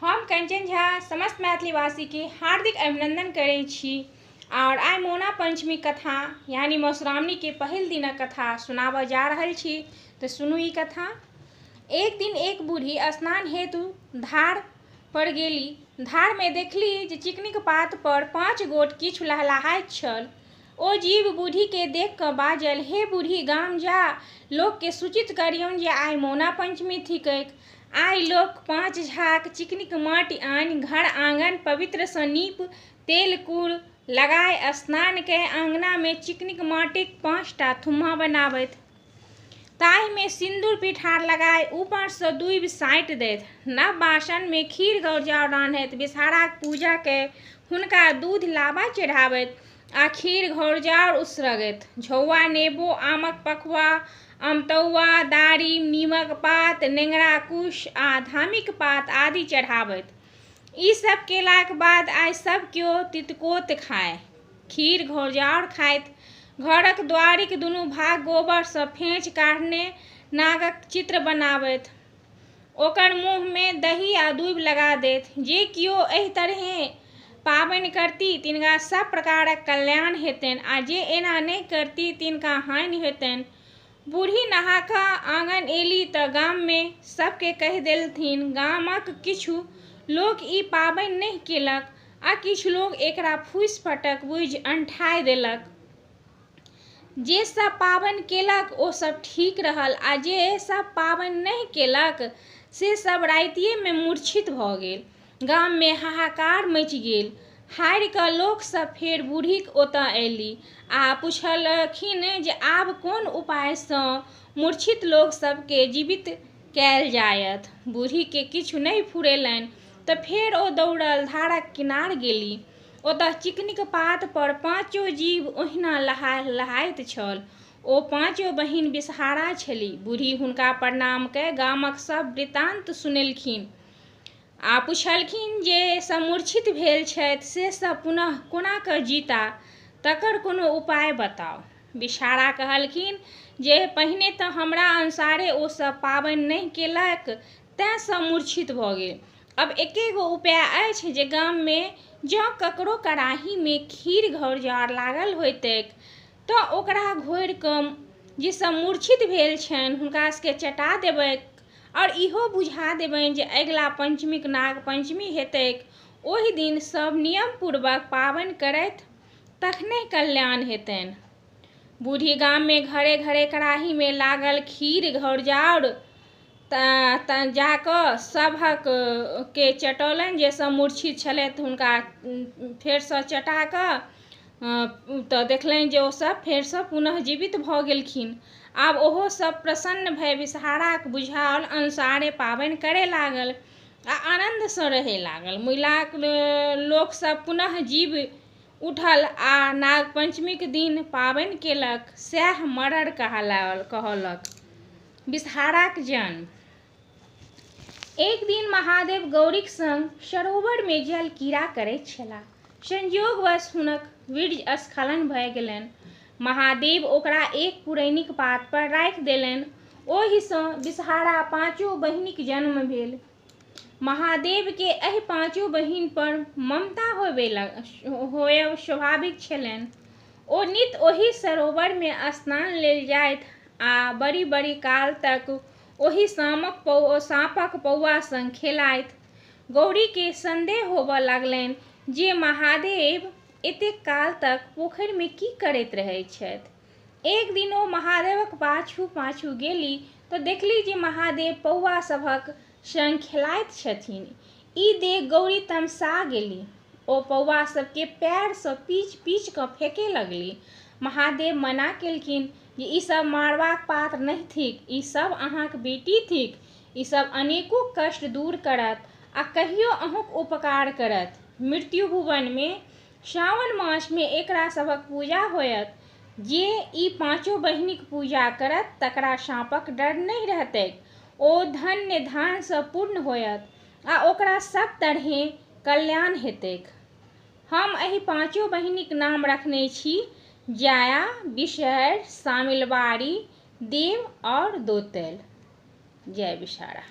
हम कंचन झा समस्त मैथिलीवासीके हार्दिक अभिनन्दन करै छी आओर आइ मोना पञ्चमी कथा यानि मधुश्रावणीके पहिल दिनक कथा सुनाबऽ जा रहल छी। तऽ सुनू ई कथा। एक दिन एक बूढ़ी स्नान हेतु धार पर गेली। धारमे देखली जे चिकनीक पात पर 5 गोट किछु लहलहाइत छल। ओ जीव बूढ़ीके देख कऽ बाजल, हे बूढ़ी, गाम जा लोकके सूचित करियौन जे आइ मौना पञ्चमी थिकैक। आइ लोक 5 झाक चिकनीक माटि आनि घर आँगन पवित्रसँ नीप तेल कूड़ लगाय स्नान कय आँगनामे चिकनीक माटिक 5टा थुम्हा बनाबथि। ताहिमे सिन्दूर पिठार लगाय ऊपरसँ दूबि साटि दैथ। नव बासनमे खीर घौरजाउर रान्हथि। विषहाराक पूजा कय हुनका दूध लाबा चढ़ाबथि आ खीर घौरजाउर उसरगथि। झौआ नेबो आमक पखुआ अमतौआ दारिम नीमक पात नेंगरा कुश आ धामिक पात आदि चढ़ाबथि। ई सब केलाक बाद आइ सब केओ तितकोत खाय, खीर घौरजाउर खाइत। घरक द्वारिक दुनू भाग गोबरसँ फेँच काढ़ने नागक चित्र बनाबथि। ओकर मुँहमे दही आ दूबि लगा देथि। जे केओ एहि तरहें पाबनि करती तिनका सब प्रकारक कल्याण हेतनि आ जे एना नहि करती तिनका हानि हेतनि। बूढ़ी नहा कऽ आँगन एली तऽ गाममे सबके कहि देलथिन। गामक किछु लोक ई पाबनि नहि केलक आ किछु लोक एकरा फूसि फटक बुझि अनठाय देलक। जे सब पाबनि केलक ओ सब ठीक रहल आ जे सब पाबनि नहि केलक से सब रातिएमे मूर्छित भऽ गेल। गाममे हाहाकार मचि गेल। हारि कऽ लोकसब फेर बूढ़ीक ओतऽ अयली आ पुछलखिन जे आब कोन उपायसँ मूर्छित लोक सबके जीवित कयल जायत। बूढ़ीके किछु नहि फुरेलनि तऽ फेर ओ दौड़ल धारक किनार गेली। ओतऽ चिकनीक पात पर 5 जीव ओहिना लहाइत छल। ओ 5 बहिन विषहारा छली। बूढ़ी हुनका प्रणाम कय गामक सब वृत्तान्त सुनेलखिन आ पुछलखिन जे सब मूर्छित भेल छथि से सब पुनः कोना कऽ जीता, तकर कोनो उपाय बताउ। विषहारा कहलखिन जे पहिने तऽ हमरा अनुसारे ओ सब पाबनि नहि केलक तैँ सब मूर्छित भऽ गेल। अब एके गो उपाय अछि जे गाममे जँ ककरो कड़ाहीमे खीर घौरजाउर लागल होइतैक तऽ ओकरा घोरि कऽ जे सब मूर्छित भेल छनि हुनका सबके चटा देबैक आओर इहो बुझा देबनि जे अगिला पञ्चमीक नाग पञ्चमी हेतैक ओहि दिन सब नियमपूर्वक पाबनि करथि तखने कल्याण हेतनि। बूढ़ी गाममे घरे घरे कड़ाहीमे लागल खीर घौरजाउर जाकऽ सभक के चटौलनि। जे सब मूर्छित छलथि हुनका फेरसँ चटा कऽ तऽ देखलनि जे ओ सब फेरसँ पुनः जीवित भऽ गेलखिन। आब ओहो सब प्रसन्न भए विषहाराक बुझाओल अनुसारे पाबनि करय लागल आ आनन्दसँ रहय लागल। मुइलाक लोकसब पुनः जीव उठल आ नागपञ्चमीक दिन पाबनि केलक, सएह मरड़ कहलक। विषहाराक जन्म। एक दिन महादेव गौरीक संग सरोवरमे जल कीड़ा करैत छलाह। संयोगवश हुनक वीर्य स्खलन भए गेलनि। महादेव ओकरा एक पुरैनिक पात पर राखि देलनि। ओहिसँ विषहारा 5 बहिनिक जन्म भेल। महादेवके एहि 5 बहिन पर ममता होयब स्वाभाविक छलनि। ओ नित ओहि सरोवरमे स्नान लेल जाथि आ बड़ी बड़ी काल तक ओहि साँपक पौआ संग खेलाथि। गौरीके संदेह होबऽ लगलनि जे महादेव एतेक काल तक पोखरिमे की करैत रहैत छथि। एक दिन ओ महादेवक पाछू पाछू गेली तऽ देखली जे महादेव पौआ सभक संग खेलाइत छथिन। ई देख गौरी तमसा गेली। ओ पौआ सबके पैरसँ पीच पीच कऽ फेके लगली। महादेव मना केलखिन जे ई सब मारबाक पात्र नहि थिक, ई सब अहाँक बेटी थिक, ई सब अनेको कष्ट दूर करत आ कहियो अहूँक उपकार करत। मृत्यु भुवनमे सावन मासमे एकरा सभक पूजा होयत। जे ई 5 बहिनिक पूजा करत तकरा साँपक डर नहि रहतैक। ओ धन्य धानसँ पूर्ण होयत आ ओकरा सब तरहें कल्याण हेतैक। हम एहि 5 बहिनिक नाम रखने छी जाया, विषहर, सामिलवारी, देव और दोतैल। जय विषहारा।